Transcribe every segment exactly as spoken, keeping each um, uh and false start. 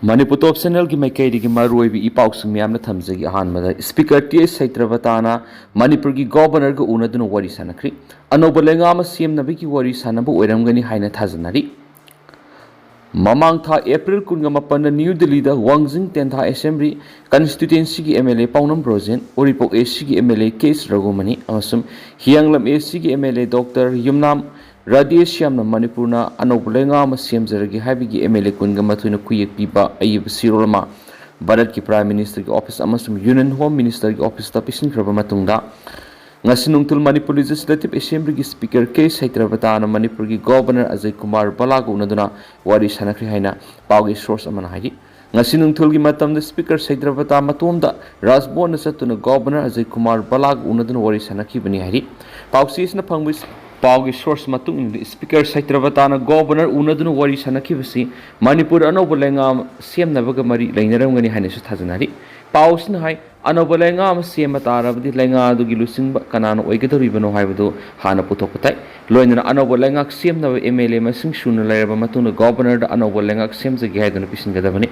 ꯃꯅꯤꯄꯨꯔ ꯇꯣꯞ ꯆꯦꯅꯦꯜꯒꯤ ꯃꯥꯏꯀꯩꯗꯒꯤ ꯃꯔꯨꯑꯣꯏꯕ ꯏ ꯄꯥꯎꯁꯤꯡ ꯃꯌꯥꯝꯅ ꯊꯝꯖꯒꯦ꯫ ꯑꯍꯥꯟꯕꯗ, ꯁ꯭ꯄꯤꯀꯔ ꯇꯤ ꯑꯦꯁ ꯁꯩꯇ꯭ꯔꯕꯇꯥꯅ ꯃꯅꯤꯄꯨꯔꯒꯤ ꯒꯣꯕꯔꯅꯔꯒ ꯎꯅꯗꯨꯅ ꯋꯥꯔꯤ ꯁꯥꯟꯅꯈ꯭ꯔꯤ꯫ ꯑꯅꯧꯕ ꯂꯩꯉꯥꯛ ꯑꯃ ꯁꯦꯝꯅꯕꯒꯤ ꯋꯥꯔꯤ ꯁꯥꯟꯅꯕ ꯑꯣꯏꯔꯝꯒꯅꯤ ꯍꯥꯏꯅ ꯊꯥꯖꯅꯔꯤ꯫ ꯃꯃꯥꯡ ꯊꯥ ꯑꯦꯄ꯭ꯔꯤꯜ ꯀꯨꯟꯒ ꯃꯥꯄꯟꯗ ꯅ꯭ꯌꯨ ꯗꯤꯜꯂꯤꯗ ꯋꯥꯡꯖꯤꯡ ꯇꯦꯟꯊꯥ ꯑꯦꯁꯦꯝꯕ꯭ꯂꯤ ꯀꯟꯁꯇꯤꯇ꯭ꯋꯦꯟꯁꯤꯒꯤ ꯑꯦꯝ ꯑꯦꯜ ꯑꯦ ꯄꯥꯎꯅꯝ ꯕ꯭ꯔꯣꯖꯦꯟ, ꯎꯔꯤꯄꯣꯛ ꯑꯦ ꯁꯤꯒꯤ ꯑꯦꯝ ꯑꯦꯜ ꯑꯦ ꯀꯦ ꯑꯦꯁ ꯔꯘꯨꯃꯅꯤ ꯑꯃꯁꯨꯡ ꯍꯤꯌꯥꯡꯂꯝ ꯑꯦ ꯁꯤꯒꯤ ꯑꯦꯝ ꯑꯦꯜ ꯑꯦ ꯗꯣꯛꯇꯔ ꯌꯨꯝꯅꯥꯝ ꯔꯥꯙꯦꯁ꯭ꯌꯥꯝꯅ ꯃꯅꯤꯄꯨꯔꯅ ꯑꯅꯧꯕ ꯂꯩꯉꯥꯛ ꯑꯃ ꯁꯦꯝꯖꯔꯒꯦ ꯍꯥꯏꯕꯒꯤ ꯑꯦꯝ ꯑꯦꯜ ꯑꯦ ꯀꯨꯟꯒ ꯃꯥꯊꯣꯏꯅ ꯈꯨꯌꯦꯛ ꯄꯤꯕ ꯑꯏꯕ ꯆꯦꯔꯣꯜ ꯑꯃ ꯚꯥꯔꯠꯀꯤ ꯄ꯭ꯔꯥꯏꯝ ꯃꯤꯅꯤꯁꯇꯔꯒꯤ ꯑꯣꯐꯤꯁ ꯑꯃꯁꯨꯡ ꯌꯨꯅꯤꯌꯟ ꯍꯣꯝ ꯃꯤꯅꯤꯁꯇꯔꯒꯤ ꯑꯣꯐꯤꯁꯇ ꯄꯤꯁꯤꯟꯈ꯭ꯔꯕ ꯃꯇꯨꯡꯗ, ꯉꯁꯤ ꯅꯨꯡꯊꯤꯜ ꯃꯅꯤꯄꯨꯔ ꯂꯦꯖꯤꯁꯂꯦꯇꯤꯚ ꯑꯦꯁꯦꯝꯕ꯭ꯂꯤꯒꯤ ꯁ꯭ꯄꯤꯀꯔ ꯀꯦ ꯁꯩꯇ꯭ꯔꯕꯇꯥꯅ ꯃꯅꯤꯄꯨꯔꯒꯤ ꯒꯣꯕꯔꯅꯔ ꯑꯖꯌ ꯀꯨꯃꯥꯔ ꯚꯜꯂꯥꯒ ꯎꯅꯗꯨꯅ ꯋꯥꯔꯤ ꯁꯥꯟꯅꯈ꯭ꯔꯦ ꯍꯥꯏꯅ ꯄꯥꯎꯒꯤ ꯁꯣꯔꯁ ꯑꯃꯅ ꯍꯥꯏꯔꯤ꯫ ꯉꯁꯤ ꯅꯨꯡꯊꯤꯜꯒꯤ ꯃꯇꯝꯗ ꯁ꯭ꯄꯤꯀꯔ ꯁꯩꯇ꯭ꯔꯕꯇꯥ ꯃꯇꯣꯝꯗ ꯔꯥꯖꯚꯕꯟꯗ ꯆꯠꯇꯨꯅ ꯒꯣꯕꯔꯅꯔ ꯑꯖꯌ ꯀꯨꯃꯥꯔ ꯚꯜꯂꯥꯒ ꯎꯅꯗꯨꯅ ꯋꯥꯔꯤ ꯁꯥꯟꯅꯈꯤꯕꯅꯤ ꯍꯥꯏꯔꯤ꯫ ꯄꯥꯎꯆꯦꯁꯤꯅ ꯐꯪꯕ ꯄꯥꯎꯒꯤ ꯁꯣꯔꯁ ꯃꯇꯨꯡ ꯏꯟꯅꯗꯤ, ꯁ꯭ꯄꯤꯀꯔ ꯁꯩꯇ꯭ꯔꯕꯇꯥꯅ ꯒꯣꯕꯔꯅꯔ ꯎꯅꯗꯨꯅ ꯋꯥꯔꯤ ꯁꯥꯟꯅꯈꯤꯕꯁꯤ ꯃꯅꯤꯄꯨꯔꯗ ꯑꯅꯧꯕ ꯂꯩꯉꯥꯛ ꯑꯃ ꯁꯦꯝꯅꯕꯒ ꯃꯔꯤ ꯂꯩꯅꯔꯝꯒꯅꯤ ꯍꯥꯏꯅꯁꯨ ꯊꯥꯖꯅꯔꯤ꯫ ꯄꯥꯎꯁꯤꯅ ꯍꯥꯏ, ꯑꯅꯧꯕ ꯂꯩꯉꯥꯛ ꯑꯃ ꯁꯦꯝꯕ ꯇꯥꯔꯕꯗꯤ ꯂꯩꯉꯥꯛ ꯑꯗꯨꯒꯤ ꯂꯨꯆꯤꯡꯕ ꯀꯅꯥꯅ ꯑꯣꯏꯒꯗꯧꯔꯤꯕꯅꯣ ꯍꯥꯏꯕꯗꯨ ꯍꯥꯟꯅ ꯄꯨꯊꯣꯛꯄ ꯇꯥꯏ꯫ ꯂꯣꯏꯅꯅ ꯑꯅꯧꯕ ꯂꯩꯉꯥꯛ ꯁꯦꯝꯅꯕ ꯑꯦꯝ ꯑꯦꯜ ꯑꯦ ꯃꯁꯤꯡ ꯁꯨꯅ ꯂꯩꯔꯕ ꯃꯇꯨꯡꯗ ꯒꯣꯕꯔꯅꯔꯗ ꯑꯅꯧꯕ ꯂꯩꯉꯥꯛ ꯁꯦꯝꯖꯒꯦ ꯍꯥꯏꯗꯨꯅ ꯄꯤꯁꯤꯟꯒꯗꯕꯅꯤ꯫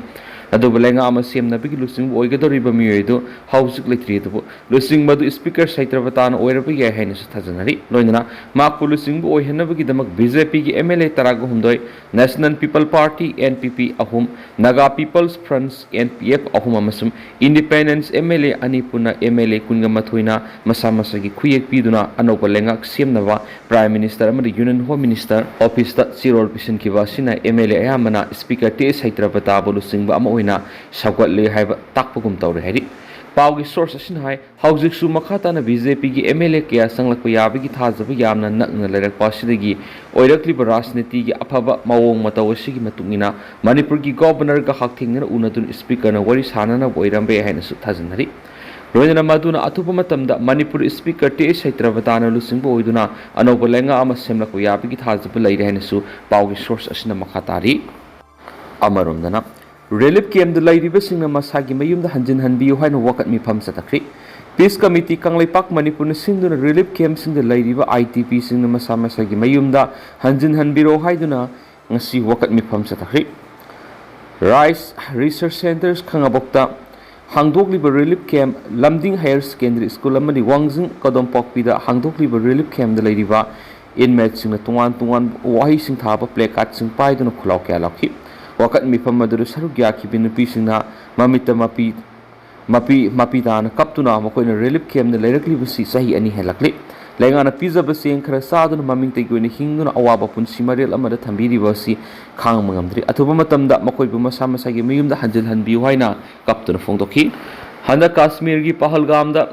ꯑꯗꯨꯕꯨ ꯂꯩꯉꯥꯛ ꯑꯃ ꯁꯦꯝꯅꯕꯒꯤ ꯂꯨꯆꯤꯡꯕ ꯑꯣꯏꯒꯗꯧꯔꯤꯕ ꯃꯤꯑꯣꯏ ꯑꯗꯨ ꯍꯧꯖꯤꯛ ꯂꯩꯇ꯭ꯔꯤ꯫ ꯑꯗꯨꯕꯨ ꯂꯨꯆꯤꯡꯕ ꯑꯗꯨ ꯁ꯭ꯄꯤꯀꯔ ꯁꯩꯇ꯭ꯔꯕꯇꯥꯅ ꯑꯣꯏꯔꯕ ꯌꯥꯏ ꯍꯥꯏꯅꯁꯨ ꯊꯥꯖꯅꯔꯤ꯫ ꯂꯣꯏꯅꯅ ꯃꯍꯥꯛꯄꯨ ꯂꯨꯆꯤꯡꯕ ꯑꯣꯏꯍꯟꯅꯕꯒꯤꯗꯃꯛ ꯕꯤ ꯖꯦ ꯄꯤꯒꯤ ꯑꯦꯝ ꯑꯦꯜ ꯑꯦ ꯇꯔꯥꯒ ꯍꯨꯝꯗꯣꯏ, national people party, N P P, ꯑꯍꯨꯝ, Naga people's front, N P F, ꯑꯍꯨꯝ ꯑꯃꯁꯨꯡ ꯏꯟꯗꯤꯄꯦꯟꯗꯦꯟꯁ ꯑꯦꯝ ꯑꯦꯜ ꯑꯦ ꯑꯅꯤ ꯄꯨꯟꯅ ꯑꯦꯝ ꯑꯦꯜ ꯑꯦ ꯀꯨꯟꯒ ꯃꯥꯊꯣꯏꯅ ꯃꯁꯥ ꯃꯁꯥꯒꯤ ꯈꯨꯌꯦꯛ ꯄꯤꯗꯨꯅ ꯑꯅꯧꯕ ꯂꯩꯉꯥꯛ ꯁꯦꯝꯅꯕ ꯄ꯭ꯔꯥꯏꯝ ꯃꯤꯅꯤꯁꯇꯔ ꯑꯃꯗꯤ ꯌꯨꯅꯤꯌꯟ ꯍꯣꯝ ꯃꯤꯅꯤꯁꯇꯔ ꯑꯣꯐꯤꯁꯇ ꯆꯦꯔꯣꯜ ꯄꯤꯁꯤꯟꯈꯤꯕ ꯑꯁꯤꯅ ꯑꯦꯝ ꯑꯦꯜ ꯑꯦ ꯑꯌꯥꯝꯕꯅ ꯁ꯭ꯄꯤꯀꯔ ꯇꯦ ꯑꯦꯁ ꯁꯩꯇ꯭ꯔꯕꯇꯥꯕꯨ ꯂꯨꯆꯤꯡꯕ ꯑꯃ ꯑꯣꯏꯅ ꯁꯧꯒꯠꯂꯦ ꯍꯥꯏꯕ ꯇꯥꯛꯄꯒꯨꯝ ꯇꯧꯔꯦ ꯍꯥꯏꯔꯤ꯫ ꯄꯥꯎꯒꯤ ꯁꯣꯔꯁ ꯑꯁꯤꯅ ꯍꯥꯏ, ꯍꯧꯖꯤꯛꯁꯨ ꯃꯈꯥ ꯇꯥꯅ ꯕꯤ ꯖꯦ ꯄꯤꯒꯤ ꯑꯦꯝ ꯑꯦꯜ ꯑꯦ ꯀꯌꯥ ꯆꯪꯂꯛꯄ ꯌꯥꯕꯒꯤ ꯊꯥꯖꯕ ꯌꯥꯝꯅ ꯅꯛꯅ ꯂꯩꯔꯛꯄ ꯑꯁꯤꯗꯒꯤ ꯑꯣꯏꯔꯛꯂꯤꯕ ꯔꯥꯖꯅꯤꯇꯤꯒꯤ ꯑꯐꯕ ꯃꯑꯣꯡ ꯃꯇꯧ ꯑꯁꯤꯒꯤ ꯃꯇꯨꯡ ꯏꯟꯅ ꯃꯅꯤꯄꯨꯔꯒꯤ ꯒꯣꯕꯔꯅꯔꯒ ꯍꯛꯊꯦꯡꯅꯅ ꯎꯅꯗꯨꯅ ꯁ꯭ꯄꯤꯀꯔꯅ ꯋꯥꯔꯤ ꯁꯥꯟꯅꯅꯕ ꯑꯣꯏꯔꯝꯕ ꯌꯥꯏ ꯍꯥꯏꯅꯁꯨ ꯊꯥꯖꯅꯔꯤ꯫ ꯂꯣꯏꯅꯅ ꯃꯗꯨꯅ ꯑꯊꯨꯕ ꯃꯇꯝꯗ ꯃꯅꯤꯄꯨꯔ ꯁ꯭ꯄꯤꯀꯔ ꯇꯦ ꯑꯦꯁ ꯁꯩꯇ꯭ꯔꯕꯇꯥꯅ ꯂꯨꯆꯤꯡꯕ ꯑꯣꯏꯗꯨꯅ ꯑꯅꯧꯕ ꯂꯩꯉꯥꯛ ꯑꯃ ꯁꯦꯝꯂꯛꯄ ꯌꯥꯕꯒꯤ ꯊꯥꯖꯕ ꯂꯩꯔꯦ ꯍꯥꯏꯅꯁꯨ ꯄꯥꯎꯒꯤ ꯁꯣꯔꯁ ꯑꯁꯤꯅ ꯃꯈꯥ ꯇꯥꯔꯤ꯫ ꯑꯃꯔꯣꯝꯗꯅ, ꯔꯤꯂꯤꯐ ꯀꯦꯝꯞꯇ ꯂꯩꯔꯤꯕꯁꯤꯡꯅ ꯃꯁꯥꯒꯤ ꯃꯌꯨꯝꯗ ꯍꯟꯖꯤꯟ ꯍꯟꯕꯤꯌꯨ ꯍꯥꯏꯅ ꯋꯥꯀꯠ ꯃꯤꯐꯝ ꯆꯠꯊꯈ꯭ꯔꯤ꯫ ꯄꯤꯁ ꯀꯃꯤꯇꯤ ꯀꯪꯂꯩꯄꯥꯛ ꯃꯅꯤꯄꯨꯔꯅ ꯁꯤꯟꯗꯨꯅ ꯔꯤꯂꯤꯐ ꯀꯦꯝꯞꯁꯤꯡꯗ ꯂꯩꯔꯤꯕ ꯑꯥꯏ ꯗꯤ ꯄꯤꯁꯤꯡꯅ ꯃꯁꯥ ꯃꯁꯥꯒꯤ ꯃꯌꯨꯝꯗ ꯍꯟꯖꯤꯟ ꯍꯟꯕꯤꯔꯣ ꯍꯥꯏꯗꯨꯅ ꯉꯁꯤ ꯋꯥꯀꯠ ꯃꯤꯐꯝ ꯆꯠꯊꯈ꯭ꯔꯤ꯫ ꯔꯥꯏꯁ ꯔꯤꯁꯔꯁ ꯁꯦꯟꯇꯔꯁ ꯈꯥꯉꯕꯣꯛꯇ ꯍꯥꯡꯗꯣꯛꯂꯤꯕ ꯔꯤꯂꯤꯐ ꯀꯦꯝꯞ, ꯂꯝꯗꯤꯡ ꯍꯥꯌꯔ ꯁꯦꯀꯦꯟꯗꯔꯤ ꯁ꯭ꯀꯨꯜ ꯑꯃꯗꯤ ꯋꯥꯡꯖꯤꯡ ꯀꯗꯣꯝꯄꯣꯛꯄꯤꯗ ꯍꯥꯡꯗꯣꯛꯂꯤꯕ ꯔꯤꯂꯤꯐ ꯀꯦꯝꯞꯇ ꯂꯩꯔꯤꯕ ꯏꯟꯃꯦꯠꯁꯤꯡꯅ ꯇꯣꯉꯥꯟ ꯇꯣꯉꯥꯟꯕ ꯋꯥꯍꯩꯁꯤꯡ ꯊꯥꯕ ꯄ꯭ꯂꯦ ꯀꯥꯔꯗꯁꯤꯡ ꯄꯥꯏꯗꯨꯅ ꯈꯨꯜꯂꯥꯎ ꯀꯌꯥ ꯂꯥꯎꯈꯤ꯫ ꯋꯥꯀꯠ ꯃꯤꯐꯝ ꯑꯗꯨꯗ ꯁꯔꯨꯛ ꯌꯥꯈꯤꯕ ꯅꯨꯄꯤꯁꯤꯡꯅ ꯃꯃꯤꯠꯇ ꯃꯄꯤ ꯃꯄꯤ ꯃꯄꯤ ꯇꯥꯅ ꯀꯞꯇꯨꯅ ꯃꯈꯣꯏꯅ ꯔꯤꯂꯤꯐ ꯀꯦꯝꯞꯇ ꯂꯩꯔꯛꯂꯤꯕꯁꯤ ꯆꯍꯤ ꯑꯅꯤ ꯍꯦꯜꯂꯛꯂꯤ꯫ ꯂꯩꯉꯥꯛꯅ ꯄꯤꯖꯕ ꯆꯦꯡ ꯈꯔ ꯆꯥꯗꯨꯅ ꯃꯃꯤꯡꯇꯒꯤ ꯑꯣꯏꯅ ꯍꯤꯡꯗꯨꯅ ꯑꯋꯥꯕ ꯄꯨꯟꯁꯤ ꯃꯔꯦꯜ ꯑꯃꯗ ꯊꯝꯕꯤꯔꯤꯕ ꯑꯁꯤ ꯈꯥꯡꯕ ꯉꯝꯗ꯭ꯔꯤ꯫ ꯑꯊꯨꯕ ꯃꯇꯝꯗ ꯃꯈꯣꯏꯕꯨ ꯃꯁꯥ ꯃꯁꯥꯒꯤ ꯃꯌꯨꯝꯗ ꯍꯟꯖꯤꯜꯍꯟꯕꯤꯌꯨ ꯍꯥꯏꯅ ꯀꯞꯇꯨꯅ ꯐꯣꯡꯗꯣꯛꯈꯤ꯫ ꯍꯟꯗꯛ ꯀꯥꯁꯃꯤꯔꯒꯤ ꯄꯍꯜꯒꯥꯝꯗ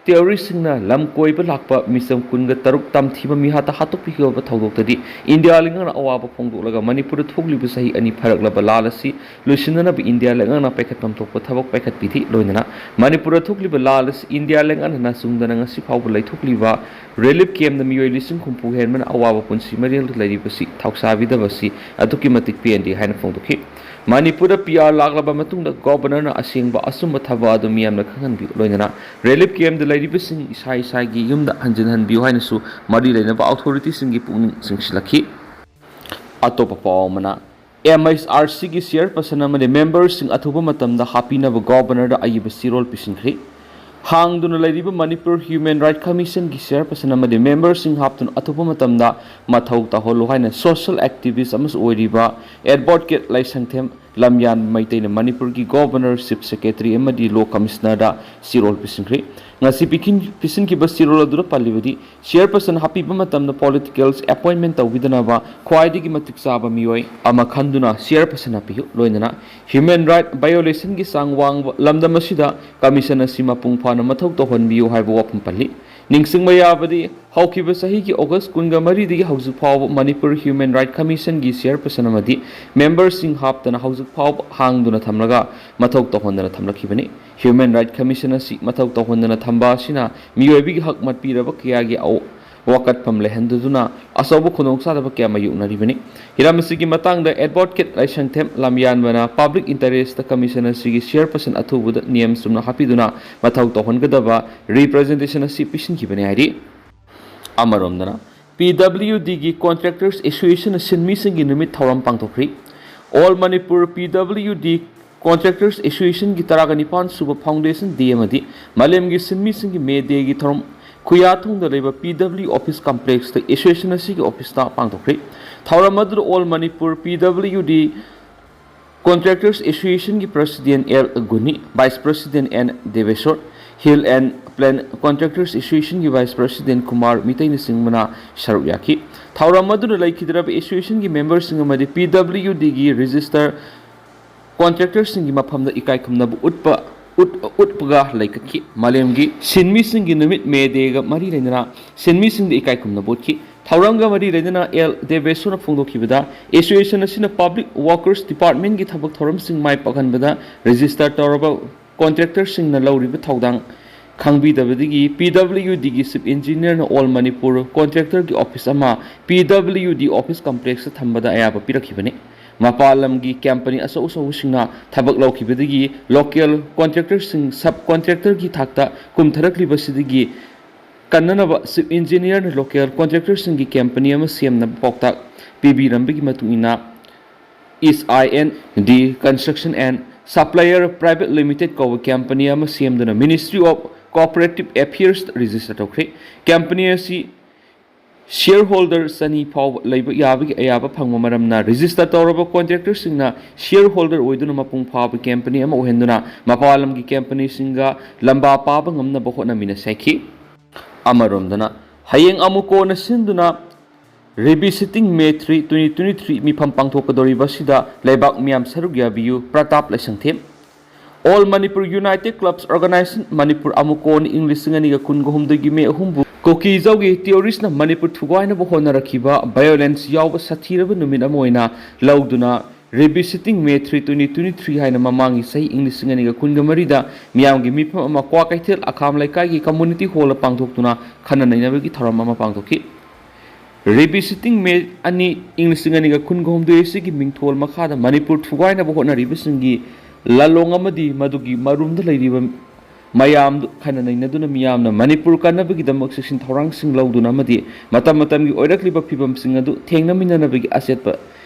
ꯇꯦꯔꯣꯔꯤꯁ꯭ꯠꯁꯤꯡꯅ ꯂꯝ ꯀꯣꯏꯕ ꯂꯥꯛꯄ ꯃꯤꯆꯝ ꯀꯨꯟꯒ ꯇꯔꯨꯛ ꯇꯝꯊꯤꯕ ꯃꯤꯍꯥꯠꯇ ꯍꯥꯠꯇꯣꯛꯄꯤꯈꯤꯕ ꯊꯧꯗꯣꯛꯇꯗꯤ ꯏꯟꯗꯤꯌꯥ ꯂꯩꯉꯥꯛꯅ ꯑꯋꯥꯕ ꯐꯣꯡꯗꯣꯛꯂꯒ ꯃꯅꯤꯄꯨꯔꯗ ꯊꯣꯛꯂꯤꯕ ꯆꯍꯤ ꯑꯅꯤ ꯐꯥꯔꯛꯂꯕ ꯂꯥꯜ ꯑꯁꯤ ꯂꯣꯏꯁꯤꯟꯅꯅꯕ ꯏꯟꯗꯤꯌꯥ ꯂꯩꯉꯥꯛꯅ ꯄꯥꯏꯈꯠꯐꯝ ꯊꯣꯛꯄ ꯊꯕꯛ ꯄꯥꯏꯈꯠꯄꯤꯔꯤ꯫ ꯂꯣꯏꯅꯅ ꯃꯅꯤꯄꯨꯔꯗ ꯊꯣꯛꯂꯤꯕ ꯂꯥꯜ ꯑꯁꯤ ꯏꯟꯗꯤꯌꯥ ꯂꯩꯉꯥꯛꯅ ꯅꯥꯆꯨꯡꯗꯅ ꯉꯁꯤ ꯐꯥꯎꯕ ꯂꯩꯊꯣꯛꯂꯤꯕ ꯔꯤꯂꯤꯐ ꯀꯦꯝꯞꯇ ꯃꯤꯑꯣꯏ ꯂꯤꯁꯤꯡ ꯍꯨꯝꯐꯨ ꯍꯦꯟꯕꯅ ꯑꯋꯥꯕ ꯄꯨꯟꯁꯤ ꯃꯔꯦꯜꯗ ꯂꯩꯔꯤꯕꯁꯤ ꯊꯧꯁꯥꯕꯤꯗꯕꯁꯤ ꯑꯗꯨꯛꯀꯤ ꯃꯇꯤꯛ ꯄꯦꯟꯗꯦ ꯍꯥꯏꯅ ꯐꯣꯡꯗꯣꯛꯈꯤ꯫ ꯃꯅꯤꯄꯨꯔꯗ ꯄꯤ ꯑꯥꯔ ꯂꯥꯛꯂꯕ ꯃꯇꯨꯡꯗ ꯒꯣꯚꯔꯅꯔꯅ ꯑꯁꯦꯡꯕ ꯑꯆꯨꯝꯕ ꯊꯕꯛ ꯑꯗꯨ ꯃꯤꯌꯥꯝꯅ ꯈꯪꯍꯟꯕꯤꯌꯨ꯫ ꯂꯣꯏꯅꯅ ꯔꯤꯂꯤꯐ ꯀꯦꯝꯞꯇ ꯂꯩꯔꯤꯕꯁꯤꯡ ꯏꯁꯥ ꯏꯁꯥꯒꯤ ꯌꯨꯝꯗ ꯍꯟꯖꯤꯟꯍꯟꯕꯤꯌꯨ ꯍꯥꯏꯅꯁꯨ ꯃꯔꯤ ꯂꯩꯅꯕ ꯑꯣꯊꯣꯔꯤꯇꯤꯁꯤꯡꯒꯤ ꯄꯨꯛꯅꯤꯡ ꯆꯤꯡꯁꯤꯜꯂꯛꯈꯤ꯫ ꯑꯇꯣꯞꯄ ꯄꯥꯎ ꯑꯃꯅ, ꯑꯦꯝ ꯑꯩꯆ ꯑꯥꯔ ꯁꯤꯒꯤ ꯆꯤꯌꯔꯄꯔꯁꯟ ꯑꯃꯗꯤ ꯃꯦꯝꯕꯔꯁꯤꯡ ꯑꯊꯨꯕ ꯃꯇꯝꯗ ꯍꯥꯞꯄꯤꯅꯕ ꯒꯣꯚꯔꯅꯔꯗ ꯑꯏꯕ ꯆꯦꯔꯣꯜ ꯄꯤꯁꯤꯟꯈ꯭ꯔꯦ꯫ ꯍꯥꯡꯗꯨꯅ ꯂꯩꯔꯤꯕ ꯃꯅꯤꯄꯨꯔ ꯍ꯭ꯌꯨꯃꯦꯟ ꯔꯥꯏꯠ ꯀꯃꯤꯁꯟꯒꯤ ꯆꯤꯌꯔꯄꯔꯁꯟ ꯑꯃꯗꯤ ꯃꯦꯝꯕꯔꯁꯤꯡ ꯍꯥꯞꯇꯨꯅ ꯑꯊꯨꯕ ꯃꯇꯝꯗ ꯃꯊꯧ ꯇꯧꯍꯜꯂꯨ ꯍꯥꯏꯅ ꯁꯣꯁꯤꯌꯦꯜ ꯑꯦꯛꯇꯤꯚꯤꯁ꯭ꯠ ꯑꯃꯁꯨ ꯑꯣꯏꯔꯤꯕ ꯑꯦꯗꯚꯣꯀꯦꯠ ꯂꯥꯏꯁꯪꯊꯦꯝ ꯂꯝꯌꯥꯟ ꯃꯩꯇꯩꯅ ꯃꯅꯤꯄꯨꯔꯒꯤ ꯒꯣꯚꯔꯅꯔ, ꯆꯤꯐ ꯁꯦꯀ꯭ꯔꯦꯇꯔꯤ ꯑꯃꯗꯤ ꯂꯣ ꯀꯃꯤꯁꯅꯔꯗ ꯆꯦꯔꯣꯜ ꯄꯤꯁꯤꯟꯈ꯭ꯔꯦ꯫ ꯉꯁꯤ ꯄꯤꯈꯤꯟ-, ꯄꯤꯁꯤꯟꯈꯤꯕ ꯆꯦꯔꯣꯜ ꯑꯗꯨꯗ ꯄꯜꯂꯤꯕꯗꯤ, ꯆꯤꯌꯔꯄꯔꯁꯟ ꯍꯥꯞꯄꯤꯕ ꯃꯇꯝꯗ ꯄꯣꯂꯤꯇꯤꯀꯦꯜꯁ ꯑꯦꯄꯣꯏꯟꯃꯦꯟ ꯇꯧꯕꯤꯗꯅꯕ ꯈ꯭ꯋꯥꯏꯗꯒꯤ ꯃꯇꯤꯛ ꯆꯥꯕ ꯃꯤꯑꯣꯏ ꯑꯃ ꯈꯟꯗꯨꯅ ꯆꯤꯌꯔꯄꯔꯁꯟ ꯍꯥꯞꯄꯤꯌꯨ꯫ ꯂꯣꯏꯅꯅ ꯍ꯭ꯌꯨꯃꯦꯟ ꯔꯥꯏꯠ ꯚꯥꯏꯑꯣꯂꯦꯁꯟꯒꯤ ꯆꯥꯡ ꯋꯥꯡꯕ ꯂꯝꯗꯝ ꯑꯁꯤꯗ ꯀꯃꯤꯁꯟ ꯑꯁꯤ ꯃꯄꯨꯡ ꯐꯥꯅ ꯃꯊꯧ ꯇꯧꯍꯟꯕꯤꯌꯨ ꯍꯥꯏꯕ ꯋꯥꯐꯝ ꯄꯜꯂꯤ꯫ ꯅꯤꯡꯁꯤꯡꯕ ꯌꯥꯕꯗꯤ, ꯍꯧꯈꯤꯕ ꯆꯍꯤꯒꯤ ꯑꯣꯒꯁ꯭ꯠ ꯀꯨꯟꯒ ꯃꯔꯤꯗꯒꯤ ꯍꯧꯖꯤꯛ ꯐꯥꯎꯕ ꯃꯅꯤꯄꯨꯔ ꯍ꯭ꯌꯨꯃꯦꯟ ꯔꯥꯏꯠ ꯀꯃꯤꯁꯟꯒꯤ ꯆꯤꯌꯔꯄꯔꯁꯟ ꯑꯃꯗꯤ ꯃꯦꯝꯕꯔꯁꯤꯡ ꯍꯥꯞꯇꯅ ꯍꯧꯖꯤꯛ ꯐꯥꯎꯕ ꯍꯥꯡꯗꯨꯅ ꯊꯝꯂꯒ ꯃꯊꯧ ꯇꯧꯍꯟꯗꯅ ꯊꯝꯂꯛꯈꯤꯕꯅꯤ꯫ ꯍ꯭ꯌꯨꯃꯦꯟ ꯔꯥꯏꯠ ꯀꯃꯤꯁꯟ ꯑꯁꯤ ꯃꯊꯧ ꯇꯧꯍꯟꯗꯅ ꯊꯝꯕ ꯑꯁꯤꯅ ꯃꯤꯑꯣꯏꯕꯒꯤ ꯍꯛ ꯃꯠꯄꯤꯔꯕ ꯀꯌꯥꯒꯤ ꯑꯧ-, ꯋꯥꯀꯠꯐꯝ ꯂꯩꯍꯟꯗꯨꯅ ꯑꯆꯧꯕ ꯈꯨꯗꯣꯡꯆꯥꯗꯕ ꯀꯌꯥ ꯃꯥꯌꯣꯛꯅꯔꯤꯕꯅꯤ꯫ ꯍꯤꯔꯝ ꯑꯁꯤꯒꯤ ꯃꯇꯥꯡꯗ ꯑꯦꯗꯚꯣꯀꯦꯠ ꯂꯥꯏꯁꯪꯊꯦꯝ ꯂꯝꯌꯥꯟꯕꯅ ꯄꯕ꯭ꯂꯤꯛ ꯏꯟꯇꯔꯦꯁ꯭ꯠꯇ ꯀꯃꯤꯁꯟ ꯑꯁꯤꯒꯤ ꯆꯤꯌꯔꯄꯔꯁꯟ ꯑꯊꯨꯕꯗ ꯅꯤꯌꯝ ꯆꯨꯝꯅ ꯍꯥꯞꯄꯤꯗꯨꯅ ꯃꯊꯧ ꯇꯧꯍꯟꯒꯗꯕ ꯔꯤꯄ꯭ꯔꯖꯦꯟꯇꯦꯁꯟ ꯑꯁꯤ ꯄꯤꯁꯤꯟꯈꯤꯕꯅꯤ ꯍꯥꯏꯔꯤ꯫ ꯑꯃꯔꯣꯝꯗꯅ, ꯄꯤ ꯗꯕ꯭ꯂꯤꯌꯨ ꯗꯤꯒꯤ ꯀꯣꯟꯇ꯭ꯔꯦꯛꯇꯔꯁ ꯑꯦꯁꯣꯁꯤꯌꯦꯁꯟꯅ ꯁꯤꯟꯃꯤꯁꯤꯡꯒꯤ ꯅꯨꯃꯤꯠ ꯊꯧꯔꯝ ꯄꯥꯡꯊꯣꯛꯈ꯭ꯔꯤ꯫ All Manipur P W D Contractors Association ꯒꯤ ꯇꯔꯥꯒ ꯅꯤꯄꯥꯟ ꯁꯨꯕ Foundation Day ꯑꯃꯗꯤ ꯃꯥꯂꯦꯝꯒꯤ ꯁꯤꯟꯃꯤꯁꯤꯡꯒꯤ May Day ꯒꯤ ꯊꯧꯔꯝ ꯈꯨꯌꯥꯊꯣꯡꯗ ꯂꯩꯕ P W Office Complex ꯇ association ꯑꯁꯤꯒꯤ office ꯇ ꯄꯥꯡꯊꯣꯛꯈ꯭ꯔꯦ꯫ ꯊꯧꯔꯝ ꯑꯗꯨꯗ All Manipur P W D Contractors Association ꯒꯤ President L ꯒꯨꯅꯤ, Vice President N ꯗꯦꯕꯦꯁꯣꯔ, Hill and Plain Contractors Association ꯒꯤ Vice President ꯀꯨꯃꯥꯔ ꯃꯤꯇꯩꯅꯆꯤꯡꯕꯅ ꯁꯔꯨꯛ ꯌꯥꯈꯤ꯫ ꯊꯧꯔꯝ ꯑꯗꯨꯗ ꯂꯩꯈꯤꯗ꯭ꯔꯕ association ꯒꯤ member ꯁꯤꯡ ꯑꯃꯗꯤ P W D ꯒꯤ register contractor ꯁꯤꯡꯒꯤ ꯃꯐꯝꯗ ꯏꯀꯥꯏ ꯈꯨꯝꯅꯕ ꯎꯠꯄ, ꯎꯠ-, ꯎꯠꯄꯒ ꯂꯩꯀꯠꯈꯤ꯫ ꯃꯥꯂꯦꯝꯒꯤ ꯁꯤꯟꯃꯤꯁꯤꯡꯒꯤ ꯅꯨꯃꯤꯠ May Day ꯒ ꯃꯔꯤ ꯂꯩꯅꯅ ꯁꯤꯟꯃꯤꯁꯤꯡꯗ ꯏꯀꯥꯏ ꯈꯨꯝꯅꯕ ꯎꯠꯈꯤ꯫ ꯊꯧꯔꯝꯒ ꯃꯔꯤ ꯂꯩꯅꯅ L ꯗꯦꯕꯦꯁꯣꯔꯅ ꯐꯣꯡꯗꯣꯛꯈꯤꯕꯗ, association ꯑꯁꯤꯅ public workers department ꯀꯤ ꯊꯕꯛ ꯊꯧꯔꯝꯁꯤꯡ ꯃꯥꯏ ꯄꯥꯛꯍꯟꯕꯗ register ꯇꯧꯔꯕ contractor ꯁꯤꯡꯅ ꯂꯧꯔꯤꯕ ꯊꯧꯗꯥꯡ ꯈꯪꯕꯤꯗꯕꯗꯒꯤ P W D ꯒꯤ Chief Engineer ꯅ All Manipur Contractor ꯒꯤ office ꯑꯃ P W D Office Complex ꯇ ꯊꯝꯕꯗ ꯑꯌꯥꯕ ꯄꯤꯔꯛꯈꯤꯕꯅꯤ꯫ ꯃꯄꯥꯟ ꯂꯝꯒꯤ company ꯑꯆꯧ ꯑꯆꯧꯕꯁꯤꯡꯅ ꯊꯕꯛ ꯂꯧꯈꯤꯕꯗꯒꯤ local contractor ꯁꯤꯡ sub contractor ꯒꯤ ꯊꯥꯛꯇ ꯀꯨꯝꯊꯔꯛꯂꯤꯕꯁꯤꯗꯒꯤ ꯀꯟꯅꯅꯕ Chief Engineer ꯅ local contractor ꯁꯤꯡꯒꯤ company ꯑꯃ ꯁꯦꯝꯅꯕ ꯄꯥꯎꯇꯥꯛ ꯄꯤꯕꯤꯔꯝꯕꯒꯤ ꯃꯇꯨꯡ ꯏꯟꯅ, S I N D Construction and Supplier Private Limited ꯀꯧꯕ company ꯑꯃ ꯁꯦꯝꯗꯨꯅ Ministry of Corporative Affairs ꯇ register ꯇꯧꯈ꯭ꯔꯦ꯫ Company ꯑꯁꯤ shareholder ꯆꯅꯤ ꯐꯥꯎꯕ ꯂꯩꯕ ꯌꯥꯕꯒꯤ ꯑꯌꯥꯕ ꯐꯪꯕ ꯃꯔꯝꯅ, register ꯇꯧꯔꯕ contractor ꯁꯤꯡꯅ shareholder ꯑꯣꯏꯗꯨꯅ ꯃꯄꯨꯡ ꯐꯥꯕ company ꯑꯃ ꯑꯣꯏꯍꯟꯗꯨꯅ ꯃꯄꯥꯟ ꯂꯝꯒꯤ company ꯁꯤꯡꯒ ꯂꯝꯕꯥ ꯄꯥꯕ ꯉꯝꯅꯕ ꯍꯣꯠꯅꯃꯤꯟꯅꯁꯤ ꯍꯥꯏꯈꯤ꯫ ꯑꯃꯔꯣꯝꯗꯅ, ꯍꯌꯦꯡ ꯑꯃꯨꯛ ꯀꯣꯟꯅ ꯁꯤꯟꯗꯨꯅ Revisiting May three, twenty twenty-three ꯃꯤꯐꯝ ꯄꯥꯡꯊꯣꯛꯀꯗꯧꯔꯤꯕ ꯑꯁꯤꯗ ꯂꯩꯕꯥꯛ ꯃꯤꯌꯥꯝ ꯁꯔꯨꯛ ꯌꯥꯕꯤꯌꯨ꯫ Pratap ꯂꯩꯁꯪꯊꯦꯝ꯫ All Manipur United Clubs Organization Manipur, ꯑꯃꯨꯛ ꯀꯣꯟꯅ ꯏꯪ ꯂꯤꯁꯤꯡ ꯑꯅꯤꯒ ꯀꯨꯟꯒ ꯍꯨꯝꯗꯣꯏꯒꯤ May ꯑꯍꯨꯝꯕꯨ ꯀꯨꯀꯤ ꯖꯧꯒꯤ terrorist ꯅ ꯃꯅꯤꯄꯨꯔ ꯊꯨꯒꯥꯏꯅꯕ ꯍꯣꯠꯅꯔꯛꯈꯤꯕ violence ꯌꯥꯎꯕ ꯁꯥꯊꯤꯔꯕ ꯅꯨꯃꯤꯠ ꯑꯃ ꯑꯣꯏꯅ ꯂꯧꯗꯨꯅ Revisiting May three, twenty twenty-three ꯍꯥꯏꯅ ꯃꯃꯥꯡꯒꯤ ꯆꯍꯤ ꯏꯪ ꯂꯤꯁꯤꯡ ꯑꯅꯤꯒ ꯀꯨꯟꯒ ꯃꯔꯤꯗ ꯃꯤꯌꯥꯝꯒꯤ ꯃꯤꯐꯝ ꯑꯃ ꯀ꯭ꯋꯥꯀꯩꯊꯦꯜ ꯑꯈꯥꯝ ꯂꯩꯀꯥꯏꯒꯤ community hall ꯗ ꯄꯥꯡꯊꯣꯛꯇꯨꯅ ꯈꯟꯅ ꯅꯩꯅꯕꯒꯤ ꯊꯧꯔꯝ ꯑꯃ ꯄꯥꯡꯊꯣꯛꯈꯤ꯫ Revisiting May ꯑꯅꯤ, ꯏꯪ ꯂꯤꯁꯤꯡ ꯑꯅꯤꯒ ꯀꯨꯟꯒ ꯍꯨꯝꯗꯣꯏ ꯑꯁꯤꯒꯤ ꯃꯤꯡꯊꯣꯜ ꯃꯈꯥꯗ ꯃꯅꯤꯄꯨꯔ ꯊꯨꯒꯥꯏꯅꯕ ꯍꯣꯠꯅꯔꯤꯕꯁꯤꯡꯒꯤ ꯂꯥꯂꯣꯡ ꯑꯃꯗꯤ ꯃꯗꯨꯒꯤ ꯃꯔꯨꯝꯗ ꯂꯩꯔꯤꯕ ꯃꯌꯥꯝꯗꯨ ꯈꯟꯅ ꯅꯩꯅꯗꯨꯅ ꯃꯤꯌꯥꯝꯅ ꯃꯅꯤꯄꯨꯔ ꯀꯟꯅꯕꯒꯤꯗꯃꯛ ꯆꯦꯛꯁꯤꯟ ꯊꯧꯔꯥꯡꯁꯤꯡ ꯂꯧꯗꯨꯅ ꯑꯃꯗꯤ ꯃꯇꯝ ꯃꯇꯝꯒꯤ ꯑꯣꯏꯔꯛꯂꯤꯕ ꯐꯤꯕꯝꯁꯤꯡ ꯑꯗꯨ ꯊꯦꯡꯅꯃꯤꯟꯅꯅꯕꯒꯤ ꯑꯆꯦꯠꯄ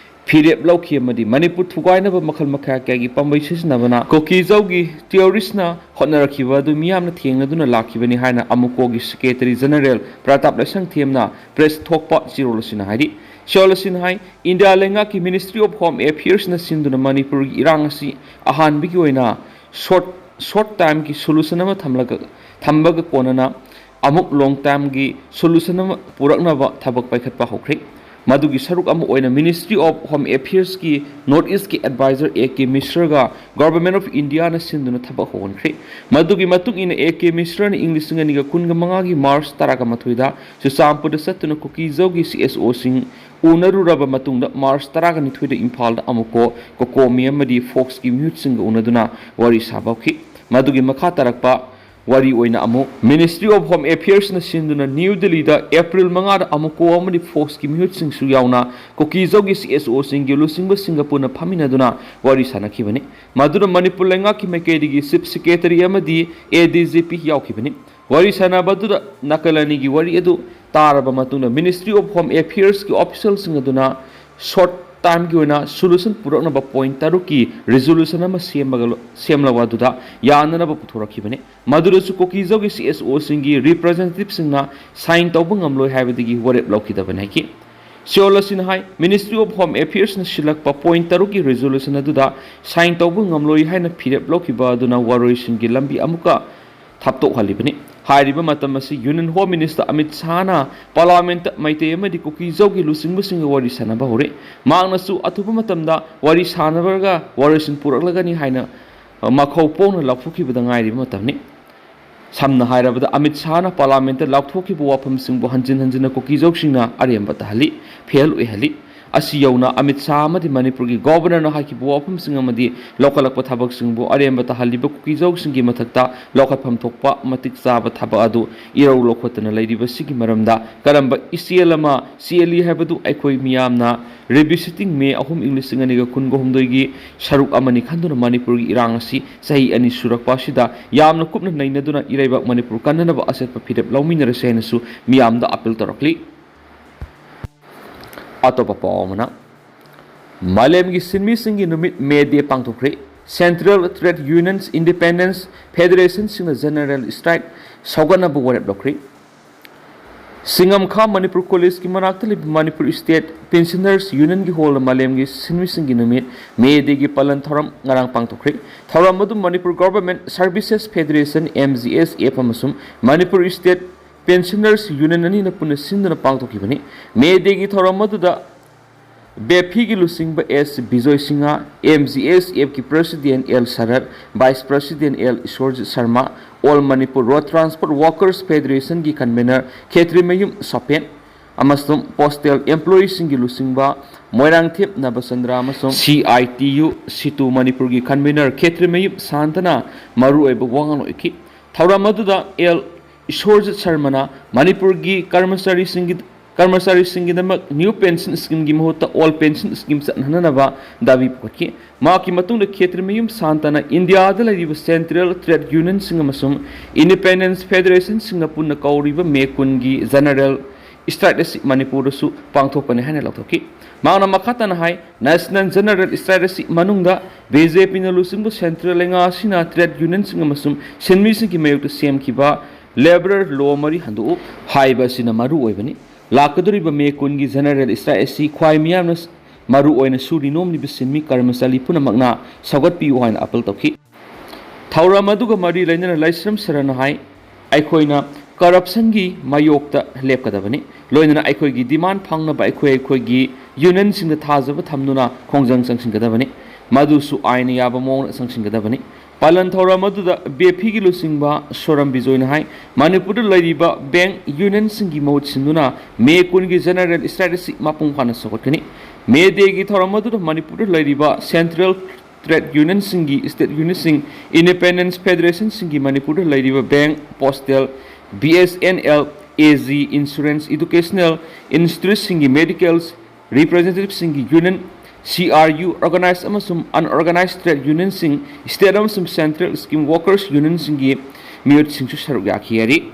ꯐꯤꯔꯦꯞ ꯂꯧꯈꯤ ꯑꯃꯗꯤ ꯃꯅꯤꯄꯨꯔ ꯊꯨꯒꯥꯏꯅꯕ ꯃꯈꯜ ꯃꯈꯥ ꯀꯌꯥꯒꯤ ꯄꯥꯝꯕꯩ ꯁꯤꯖꯤꯟꯅꯕꯅ ꯀꯨꯀꯤꯖꯧꯒꯤ terrorist ꯅ ꯍꯣꯠꯅꯔꯛꯈꯤꯕ ꯑꯗꯨ ꯃꯤꯌꯥꯝꯅ ꯊꯦꯡꯅꯗꯨꯅ ꯂꯥꯛꯈꯤꯕꯅꯤ ꯍꯥꯏꯅ ꯑꯃꯨꯀꯣꯒꯤ Secretary General ꯄ꯭ꯔꯇꯥꯞ ꯂꯩꯁꯪꯊꯦꯝꯅ press ꯊꯣꯛꯄ ꯆꯦꯔꯣꯜ ꯑꯁꯤꯅ ꯍꯥꯏꯔꯤ꯫ ꯆꯦꯔꯣꯜ ꯑꯁꯤꯅ ꯍꯥꯏ, ꯏꯟꯗꯤꯌꯥ ꯂꯩꯉꯥꯛꯀꯤ Ministry of Home Affairs ꯅ ꯁꯤꯟꯗꯨꯅ ꯃꯅꯤꯄꯨꯔꯒꯤ ꯏꯔꯥꯡ ꯑꯁꯤ ꯑꯍꯥꯟꯕꯒꯤ ꯑꯣꯏꯅ short, short time ꯒꯤ solution ꯑꯃ ꯊꯝꯂꯒ, ꯊꯝꯕꯒ ꯀꯣꯟꯅꯅ ꯑꯃꯨꯛ long time ꯒꯤ solution ꯑꯃ ꯄꯨꯔꯛꯅꯕ ꯊꯕꯛ ꯄꯥꯏꯈꯠꯄ ꯍꯧꯈ꯭ꯔꯦ꯫ ꯃꯗꯨꯒꯤ ꯁꯔꯨꯛ ꯑꯃ ꯑꯣꯏꯅ Ministry of Home Affairs ꯀꯤ North East ꯀꯤ advisor A K Mishra ꯒ Government of India ꯅ ꯁꯤꯟꯗꯨꯅ ꯊꯕꯛ ꯍꯧꯍꯟꯈ꯭ꯔꯦ꯫ ꯃꯗꯨꯒꯤ ꯃꯇꯨꯡ ꯏꯟꯅ A K Mishra ꯅ ꯏꯪ ꯂꯤꯁꯤꯡ ꯑꯅꯤꯒ ꯀꯨꯟꯒ ꯃꯉꯥꯒꯤ March ꯇꯔꯥꯒ ꯃꯥꯊꯣꯏꯗ ꯆꯨꯔꯆꯥꯟꯄꯨꯔꯗ ꯆꯠꯇꯨꯅ ꯀꯨꯀꯤꯖꯧꯒꯤ C S O ꯁꯤꯡ ꯎꯅꯔꯨꯔꯕ ꯃꯇꯨꯡꯗ March ꯇꯔꯥꯒ ꯅꯤꯊꯣꯏꯗ ꯏꯝꯐꯥꯜꯗ ꯑꯃꯨꯛꯀꯣ ꯀꯣꯀꯣꯃꯤ ꯑꯃꯗꯤ Fox ꯀꯤ ꯃꯤꯍꯨꯠꯁꯤꯡꯒ ꯎꯅꯗꯨꯅ ꯋꯥꯔꯤ ꯁꯥꯕ ꯍꯧꯈꯤ꯫ ꯃꯗꯨꯒꯤ ꯃꯈꯥ ꯇꯥꯔꯛꯄ ꯋꯥꯔꯤ ꯑꯣꯏꯅ ꯑꯃꯨꯛ Ministry of Home Affairs ꯅ ꯁꯤꯟꯗꯨꯅ ꯅ꯭ꯌꯨ ꯗꯤꯜꯂꯤꯗ April ꯃꯉꯥꯗ ꯑꯃꯨꯀꯣ ꯑꯃꯗꯤ Fox ꯀꯤ ꯃꯤꯍꯨꯠꯁꯤꯡꯁꯨ ꯌꯥꯎꯅ ꯀꯨꯀꯤꯖꯧꯒꯤ C S O ꯁꯤꯡꯒꯤ ꯂꯨꯆꯤꯡꯕꯁꯤꯡꯒ ꯄꯨꯟꯅ ꯐꯝꯃꯤꯟꯅꯗꯨꯅ ꯋꯥꯔꯤ ꯁꯥꯅꯈꯤꯕꯅꯤ꯫ ꯃꯗꯨꯗ ꯃꯅꯤꯄꯨꯔ ꯂꯩꯉꯥꯛꯀꯤ ꯃꯥꯏꯀꯩꯗꯒꯤ Chief Secretary ꯑꯃꯗꯤ A D G P ꯌꯥꯎꯈꯤꯕꯅꯤ꯫ ꯋꯥꯔꯤ ꯁꯥꯅꯕ ꯑꯗꯨꯗ ꯅꯥꯀꯜ ꯑꯅꯤꯒꯤ ꯋꯥꯔꯤ ꯑꯗꯨ ꯇꯥꯔꯕ ꯃꯇꯨꯡꯗ Ministry of Home Affairs ꯀꯤ official ꯁꯤꯡ ꯑꯗꯨꯅ short time ꯒꯤ ꯑꯣꯏꯅ solution ꯄꯨꯔꯛꯅꯕ point ꯇꯔꯨꯛꯀꯤ resolution ꯑꯃ ꯁꯦꯝꯃꯒ, ꯁꯦꯝꯂꯕ ꯑꯗꯨꯗ ꯌꯥꯅꯅꯕ ꯄꯨꯊꯣꯔꯛꯈꯤꯕꯅꯤ꯫ ꯃꯗꯨꯗꯁꯨ ꯀꯨꯀꯤꯖꯧꯒꯤ C S O ꯁꯤꯡꯒꯤ representative ꯁꯤꯡꯅ sign ꯇꯧꯕ ꯉꯝꯂꯣꯏ ꯍꯥꯏꯕꯗꯒꯤ ꯋꯥꯔꯦꯞ ꯂꯧꯈꯤꯗꯕꯅꯤ ꯍꯥꯏꯈꯤ꯫ ꯆꯦꯔꯣꯜ ꯑꯁꯤꯅ ꯍꯥꯏ, Ministry of Home Affairs ꯅ ꯁꯤꯜꯂꯛꯄ point ꯇꯔꯨꯛꯀꯤ resolution ꯑꯗꯨꯗ sign ꯇꯧꯕ ꯉꯝꯂꯣꯏ ꯍꯥꯏꯅ ꯐꯤꯔꯦꯞ ꯂꯧꯈꯤꯕ ꯑꯗꯨꯅ ꯋꯥꯔꯣꯏꯁꯤꯟꯒꯤ ꯂꯝꯕꯤ ꯑꯃꯨꯛꯀ ꯊꯥꯞꯇꯣꯛꯍꯜꯂꯤꯕꯅꯤ꯫ ꯍꯥꯏꯔꯤꯕ ꯃꯇꯝ ꯑꯁꯤ Union Home Minister Amit ꯁꯥꯍꯅ Parliament ꯇ ꯃꯩꯇꯩ ꯑꯃꯗꯤ ꯀꯨꯀꯤꯖꯧꯒꯤ ꯂꯨꯆꯤꯡꯕꯁꯤꯡꯒ ꯋꯥꯔꯤ ꯁꯥꯅꯕ ꯍꯧꯔꯦ꯫ ꯃꯍꯥꯛꯅꯁꯨ ꯑꯊꯨꯕ ꯃꯇꯝꯗ ꯋꯥꯔꯤ ꯁꯥꯅꯔꯒ ꯋꯥꯔꯣꯏꯁꯤꯟ ꯄꯨꯔꯛꯂꯒꯅꯤ ꯍꯥꯏꯅ ꯃꯈꯧ ꯄꯣꯡꯅ ꯂꯥꯎꯊꯣꯛꯈꯤꯕꯗ ꯉꯥꯏꯔꯤꯕ ꯃꯇꯝꯅꯤ꯫ ꯁꯝꯅ ꯍꯥꯏꯔꯕꯗ, ꯑꯃꯤꯠ ꯁꯥꯍꯅ Parliament ꯇ ꯂꯥꯎꯊꯣꯛꯈꯤꯕ ꯋꯥꯐꯝꯁꯤꯡꯕꯨ ꯍꯟꯖꯤꯟ ꯍꯟꯖꯤꯟꯅ ꯀꯨꯀꯤꯖꯧꯁꯤꯡꯅ ꯑꯔꯦꯝꯕ ꯇꯥꯍꯜꯂꯤ, ꯐꯦꯜ ꯑꯣꯏꯍꯜꯂꯤ꯫ ꯑꯁꯤ ꯌꯧꯅ ꯑꯃꯤꯠ ꯁꯥꯍ ꯑꯃꯗꯤ ꯃꯅꯤꯄꯨꯔꯒꯤ Governor ꯅ ꯍꯥꯏꯈꯤꯕ ꯋꯥꯐꯝꯁꯤꯡ ꯑꯃꯗꯤ ꯂꯧꯈꯠꯂꯛꯄ ꯊꯕꯛꯁꯤꯡꯕꯨ ꯑꯔꯦꯝꯕ ꯇꯥꯍꯜꯂꯤꯕ ꯀꯨꯀꯤꯖꯧꯁꯤꯡꯒꯤ ꯃꯊꯛꯇ ꯂꯧꯈꯠꯐꯝ ꯊꯣꯛꯄ ꯃꯇꯤꯛ ꯆꯥꯕ ꯊꯕꯛ ꯑꯗꯨ ꯏꯔꯧ ꯂꯧꯈꯠꯇꯅ ꯂꯩꯔꯤꯕꯁꯤꯒꯤ ꯃꯔꯝꯗ ꯀꯔꯝꯕ ꯏꯆꯦꯜ ꯑꯃ ꯆꯦꯜꯂꯤ ꯍꯥꯏꯕꯗꯨ ꯑꯩꯈꯣꯏ ꯃꯤꯌꯥꯝꯅ revisiting May ꯑꯍꯨꯝ ꯏꯪ ꯂꯤꯁꯤꯡ ꯑꯅꯤꯒ ꯀꯨꯟꯒ ꯍꯨꯝꯗꯣꯏꯒꯤ ꯁꯔꯨꯛ ꯑꯃꯅꯤ ꯈꯟꯗꯨꯅ ꯃꯅꯤꯄꯨꯔꯒꯤ ꯏꯔꯥꯡ ꯑꯁꯤ ꯆꯍꯤ ꯑꯅꯤ ꯁꯨꯔꯛꯄ ꯑꯁꯤꯗ ꯌꯥꯝꯅ ꯀꯨꯞꯅ ꯅꯩꯅꯗꯨꯅ ꯏꯔꯩꯕꯥꯛ ꯃꯅꯤꯄꯨꯔ ꯀꯟꯅꯅꯕ ꯑꯆꯦꯠꯄ ꯐꯤꯔꯦꯞ ꯂꯧꯃꯤꯟꯅꯔꯁꯤ ꯍꯥꯏꯅꯁꯨ ꯃꯤꯌꯥꯝꯗ appeal ꯇꯧꯔꯛꯂꯤ꯫ ꯑꯇꯣꯞꯄ ꯄꯥꯎ ꯑꯃꯅ, ꯃꯥꯂꯦꯝꯒꯤ ꯁꯤꯟꯃꯤꯁꯤꯡꯒꯤ ꯅꯨꯃꯤꯠ, ꯃꯦ ꯗꯦ, ꯄꯥꯡꯊꯣꯛꯈ꯭ꯔꯦ꯫ Central Trade Unions Independence Federationꯁꯤꯡꯅ General Strike ꯁꯧꯒꯠꯅꯕ ꯋꯥꯔꯦꯞ ꯂꯧꯈ꯭ꯔꯦ꯫ ꯁꯤꯡꯉꯝꯈꯥ ꯃꯅꯤꯄꯨꯔ ꯀꯣꯂꯦꯖꯀꯤ ꯃꯅꯥꯛꯇ ꯂꯩꯕ ꯃꯅꯤꯄꯨꯔ State Pensioners Unionꯒꯤ ꯍꯣꯜꯗ ꯃꯥꯂꯦꯝꯒꯤ ꯁꯤꯟꯃꯤꯁꯤꯡꯒꯤ ꯅꯨꯃꯤꯠ, ꯃꯦ ꯗꯦꯒꯤ ꯄꯥꯂꯟ ꯊꯧꯔꯝ ꯉꯔꯥꯡ ꯄꯥꯡꯊꯣꯛꯈ꯭ꯔꯦ꯫ ꯊꯧꯔꯝ ꯑꯗꯨ Manipur Government Services Federation, M G S F, ꯑꯃꯁꯨꯡ ꯃꯅꯤꯄꯨꯔ State Pensioners Union ꯑꯅꯤꯅ ꯄꯨꯟꯅ ꯁꯤꯟꯗꯨꯅ ꯄꯥꯡꯊꯣꯛꯈꯤꯕꯅꯤ꯫ ꯃꯦ ꯗꯦꯒꯤ ꯊꯧꯔꯝ ꯑꯗꯨꯗ ꯕꯦꯐꯤꯒꯤ ꯂꯨꯆꯤꯡꯕ S Bijoy Singh, M G S Fꯀꯤ President L Sarat, Vice President L Ishorjit Sharma, All Manipur Road Transport Workers Federationꯒꯤ Convener ꯈꯦꯇ꯭ꯔꯤꯃꯌꯨꯝ ꯁꯣꯄꯦꯟ ꯑꯃꯁꯨꯡ Postal Employeeꯁꯤꯡꯒꯤ ꯂꯨꯆꯤꯡꯕ ꯃꯣꯏꯔꯥꯡꯊꯦꯝ ꯅꯕꯆꯟꯗ꯭ꯔ ꯑꯃꯁꯨꯡ C I T U CITU ꯃꯅꯤꯄꯨꯔꯒꯤ Convener ꯈꯦꯇ꯭ꯔꯤꯃꯌꯨꯝ ꯁꯥꯟꯇꯅ ꯃꯔꯨꯑꯣꯏꯕ ꯋꯥꯉꯥꯡꯂꯣꯏ ꯑꯣꯏꯈꯤ꯫ ꯊꯧꯔꯝ ꯑꯗꯨꯗ ꯑꯦꯜ ꯏꯁꯣꯔꯖꯤꯠ ꯁꯔꯃꯅ ꯃꯅꯤꯄꯨꯔꯒꯤ ꯀꯔꯃꯆꯥꯔꯤꯁꯤꯡꯒꯤ, ꯀꯔꯃꯆꯥꯔꯤꯁꯤꯡꯒꯤꯗꯃꯛ New Pension Schemeꯒꯤ ꯃꯍꯨꯠꯇ Old Pension Scheme ꯆꯠꯅꯍꯟꯅꯕ ꯗꯥꯕꯤ ꯄꯨꯈꯠꯈꯤ꯫ ꯃꯍꯥꯛꯀꯤ ꯃꯇꯨꯡꯗ ꯈꯦꯇ꯭ꯔꯤꯃꯌꯨꯝ ꯁꯥꯟꯇꯅ ꯏꯟꯗꯤꯌꯥꯗ ꯂꯩꯔꯤꯕ Central Trade Unionꯁꯤꯡ ꯑꯃꯁꯨꯡ Independence Federationꯁꯤꯡꯅ ꯄꯨꯟꯅ ꯀꯧꯔꯤꯕ ꯃꯦ ꯀꯨꯟꯒꯤ General Strike ꯑꯁꯤ ꯃꯅꯤꯄꯨꯔꯗꯁꯨ ꯄꯥꯡꯊꯣꯛꯀꯅꯤ ꯍꯥꯏꯅ ꯂꯥꯎꯊꯣꯛꯈꯤ꯫ ꯃꯍꯥꯛꯅ ꯃꯈꯥ ꯇꯥꯅ ꯍꯥꯏ, National General Strike ꯑꯁꯤ ꯃꯅꯨꯡꯗ BJPꯅ ꯂꯨꯆꯤꯡꯕ Central ꯂꯩꯉꯥꯛ ꯑꯁꯤꯅ Trade Unionꯁꯤꯡ ꯑꯃꯁꯨꯡ ꯁꯤꯟꯃꯤꯁꯤꯡꯒꯤ ꯃꯥꯌꯣꯛꯇ ꯁꯦꯝꯈꯤꯕ Labour Law ꯃꯔꯤ ꯍꯟꯗꯣꯛꯎ ꯍꯥꯏꯕ ꯑꯁꯤꯅ ꯃꯔꯨ ꯑꯣꯏꯕꯅꯤ꯫ ꯂꯥꯛꯀꯗꯧꯔꯤꯕ ꯃꯦ ꯀꯨꯟꯒꯤ General Strike ꯑꯁꯤ ꯈ꯭ꯋꯥꯏ ꯃꯤꯌꯥꯝꯅ ꯃꯔꯨ ꯑꯣꯏꯅ ꯁꯨꯔꯤ ꯅꯣꯝꯂꯤꯕ ꯁꯤꯟꯃꯤ ꯀꯔꯃꯆꯥꯔꯤ ꯄꯨꯝꯅꯃꯛꯅ ꯁꯧꯒꯠꯄꯤꯌꯨ ꯍꯥꯏꯅ appeal ꯇꯧꯈꯤ꯫ ꯊꯧꯔꯝ ꯑꯗꯨꯒ ꯃꯔꯤ ꯂꯩꯅꯅ ꯂꯩꯁ꯭ꯔꯝ ꯁꯔꯅ ꯍꯥꯏ, ꯑꯩꯈꯣꯏꯅ corruptionꯒꯤ ꯃꯥꯌꯣꯛꯇ ꯂꯦꯞꯀꯗꯕꯅꯤ꯫ ꯂꯣꯏꯅꯅ ꯑꯩꯈꯣꯏꯒꯤ demand ꯐꯪꯅꯕ ꯑꯩꯈꯣꯏ ꯑꯩꯈꯣꯏꯒꯤ unionꯁꯤꯡꯗ ꯊꯥꯖꯕ ꯊꯝꯗꯨꯅ ꯈꯣꯡꯖꯪ ꯆꯪꯁꯤꯟꯒꯗꯕꯅꯤ꯫ ꯃꯗꯨꯁꯨ ꯑꯥꯏꯟꯅ ꯌꯥꯕ ꯃꯑꯣꯡꯗ ꯆꯪꯁꯤꯟꯒꯗꯕꯅꯤ꯫ ꯄꯥꯂꯟ ꯊꯧꯔꯝ ꯑꯗꯨꯗ ꯕꯦꯐꯤꯒꯤ ꯂꯨꯆꯤꯡꯕ ꯁꯣꯔꯝ ꯕꯤꯖꯣꯏꯅ ꯍꯥꯏ, ꯃꯅꯤꯄꯨꯔꯗ ꯂꯩꯔꯤꯕ bank unionꯁꯤꯡꯒꯤ ꯃꯍꯨꯠ ꯁꯤꯟꯗꯨꯅ ꯃꯦ ꯀꯨꯟꯒꯤ General Strike ꯑꯁꯤ ꯃꯄꯨꯡ ꯐꯥꯅ ꯁꯧꯒꯠꯀꯅꯤ꯫ ꯃꯦ ꯗꯦꯒꯤ ꯊꯧꯔꯝ ꯑꯗꯨꯗ ꯃꯅꯤꯄꯨꯔꯗ ꯂꯩꯔꯤꯕ Central Trade Unionꯁꯤꯡꯒꯤ State Unionꯁꯤꯡ, Independence Federationꯁꯤꯡꯒꯤ ꯃꯅꯤꯄꯨꯔꯗ ꯂꯩꯔꯤꯕ bank, postal, B S N L, A G, insurance, educational instituteꯁꯤꯡꯒꯤ medicals representativeꯁꯤꯡꯒꯤ union, C R U, organized ꯑꯃꯁꯨꯡ unorganized trade unionꯁꯤꯡ, state ꯑꯃꯁꯨꯡ central scheme workers unionꯁꯤꯡꯒꯤ ꯃꯤꯍꯨꯠꯁꯤꯡꯁꯨ ꯁꯔꯨꯛ ꯌꯥꯈꯤ ꯍꯥꯏꯔꯤ꯫